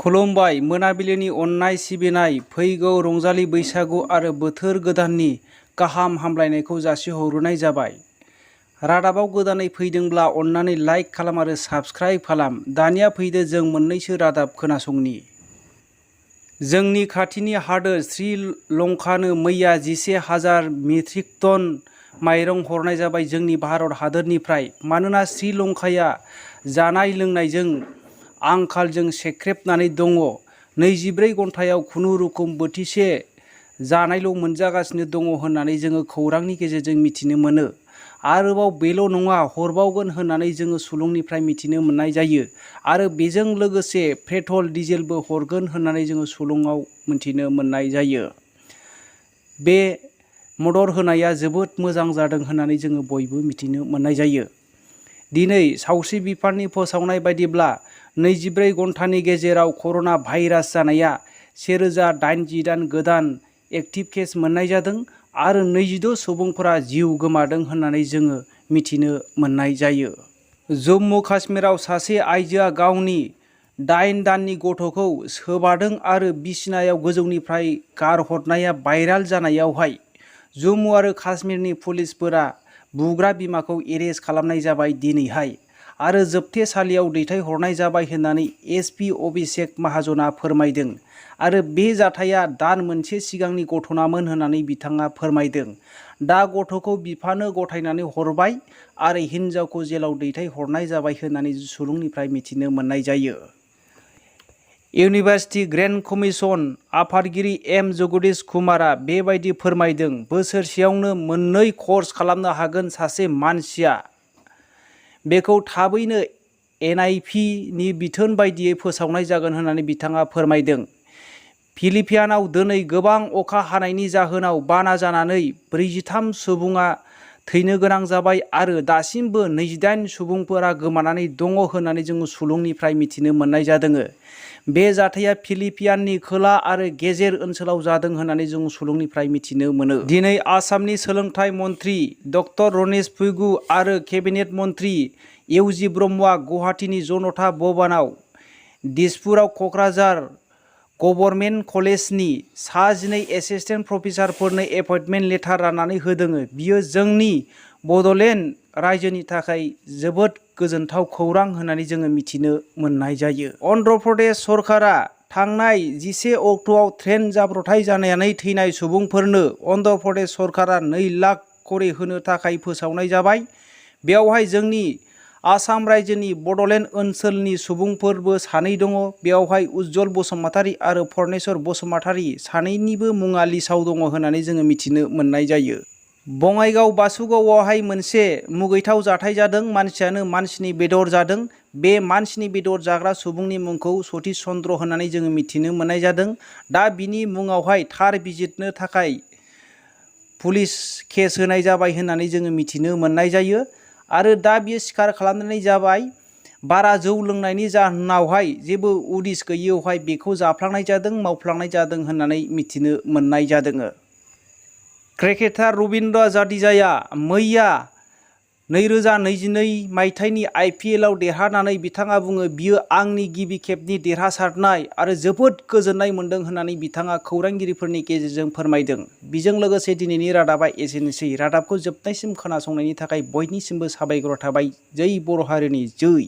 खुलुमबाय मोनाबिलिनि अननाय सिबिनाय फैगौ रंजालि बैसागु आरो बोथोर गोदाननि गाहाम हामलायनायखौ जासिहरनाय जाबाय। रादाबाव गोदानै फैदोंब्ला अन्नानै लाइक खालाम आरो साबस्क्राइब खालाम। दानिया फैदो जों मोननैसो रादाब खोनासंनि। जोंनि खाथिनि हादोर श्रीलंकानो मैया 11,000 मेट्रिक टन माइरं हरनाय जाबाय जोंनि भारत हादोरनिफ्राय। मानोना श्रीलंकाया जानाय लोंनायजों आंखालजों सेख्रेबनानै दङ। 24 घन्टायाव खुनुरुखुम बोथिसे जानायल' मोनजागासिनो दङ होननानै जोङो खौरांनि गेजेरजों मिथिनो मोनो। आरोबाव बेल' नङा, हरबावगोन होननानै जोङो सुलुंनिफ्राय मिथिनो मोननाय जायो। आरो बेजों लोगोसे पेट्रल डिजेलबो हरगोन होननानै जोङो सुलुङाव मिथिनो मोननाय जायो। बे मदद होनाया जोबोद मोजां जादों होननानै जोङो बयबो मिथिनो मोननाय जायो। दिनै सावस्रि बिफाननि फोसावनाय बायदिब्ला 24 घन्टानि गेजेराव कर'ना भाइरास जानाया 1088 गोदान एक्टिभ केस मोननाय जादों आरो 22 सुबुंफोरा जिउ गोमादों होननानै जोङो मिथिनो मोननाय जायो। जम्मु काश्मीराव सासे आइजोआ गावनि 8 दाननि गथ'खौ सोबादों आरो बिसिनायाव गोजौनिफ्राय गारहरनाया भाइराल जानायावहाय जम्मु आरो काश्मीरनि पुलिसफोरा बुग्रा बिमाखौ एरेस्ट खालामनाय जाबाय दिनैहाय आरो जोबथेसालियाव दैथायहरनाय जाबाय होननानै एसपि अभिषेक महाजनआ फोरमायदों। आरो बे जाथाया दान मोनसे सिगांनि घटनामोन होननानै बिथाङा फोरमायदों। दा गथ'खौ बिफानो गथायनानै हरबाय आरो हिन्जावखौ जेलाव दैथायहरनाय जाबाय होननानै सुलुंनिफ्राय मिथिनो मोननाय जायो। इउनिभार्सिटि ग्रेन्ट कमिसन आफादगिरि एम जगदीश कुमारआ बेबायदि फोरमायदों। बोसोरसेयावनो मोननै कर्स खालामनो हागोन सासे मानसिया। बेखौ थाबैनो एनआइपि नि बिथोन बायदियै फोसावनाय जागोन होननानै बिथाङा फोरमायदों। फिलिपिन्सआव दिनै गोबां अखा हानायनि जाहोनाव बाना जानानै 43 सुबुङा थैनो गोनां जाबाय आरो दासिमबो 28 सुबुंफोरा गोमानानै दङ होननानै जोङो सुलुंनिफ्राय मिथिनो मोननाय जादों। बे जाथाया फिलिपिन्सनि खोला आरो गेजेर ओनसोलाव जादों होननानै जों सुलुंनिफ्राय मिथिनो मोनो। दिनै आसामनि सोलोंथाइ मन्त्रि ड रनेश पेगु आरो केबिनेट मन्त्रि इउजि ब्रह्मआ गुवाहाटीनि जनता भवनाव दिसपुराव क'क्राझार गभर्नमेन्ट कलेजनि 12 एसिस्टेन्ट प्रफेसारफोरनो एपइन्टमेन्ट लेटार राननानै होदों। बियो जोंनि बड'लेण्ड रायजोनि थाखाय जोबोद गोजोनथाव खौरां होननानै जोङो मिथिनो मोननाय जायो। अन्ध्र प्रदेश सरकारा थांनाय 11 अक्ट'आव ट्रेन जाब्रबथाय जानानै थैनाय सुबुंफोरनो अन्ध्र प्रदेश सरकारा 2 लाख करि होनो थाखाय फोसावनाय जाबाय। बेवहाय जोंनि आसाम रायजोनि बड'लेण्ड ओनसोलनि सुबुंफोरबो सानै दङ। बेवहाय उज्जवल बसुमतारी आरो फरनेस्वर बसुमतारी सानैनिबो मुङा लिस्टआव दङ होननानै जोङो मिथिनो मोननाय जायो। बङाइगाव बासुगावआवहाय मोनसे मुगैथाव जाथाय जादों। मानसियानो मानसिनि बेदर जादों। बे मानसिनि बेदर जाग्रा सुबुंनि मुंखौ सतीश चन्द्र होननानै जोङो मिथिनो मोननाय जादों। दा बिनि मुङावहाय थार बिजिरनो थाखाय पुलिस केस होनाय जाबाय होननानै जोङो मिथिनो मोननाय जायो। आरो दा बियो सिखार खालामनाय जाबाय बारा जौ लोंनायनि जाहोनावहाय जेबो उदिस गैयैयावहाय बेखौ जाफ्लांनाय जादों, मावफ्लांनाय जादों होननानै मिथिनो मोननाय जादों। क्रिकेटार रवीन्द्र जाडेजाया मैया 2022 मायथाइनि आइपिएलआव देरहानानै बिथाङा बुङो बियो आंनि गिबि खेबनि देरहासारनाय आरो जोबोद गोजोननाय मोन्दों होननानै बिथाङा खौरांगिरिफोरनि गेजेरजों फोरमायदों। बेजों लोगोसे दिनैनि रादाबा एसेनोसै। रादाबखौ जोबनायसिम खोनासंनायनि थाखाय बयनिसिमबो साबायखर थाबाय। जै बर' हारिनि जै।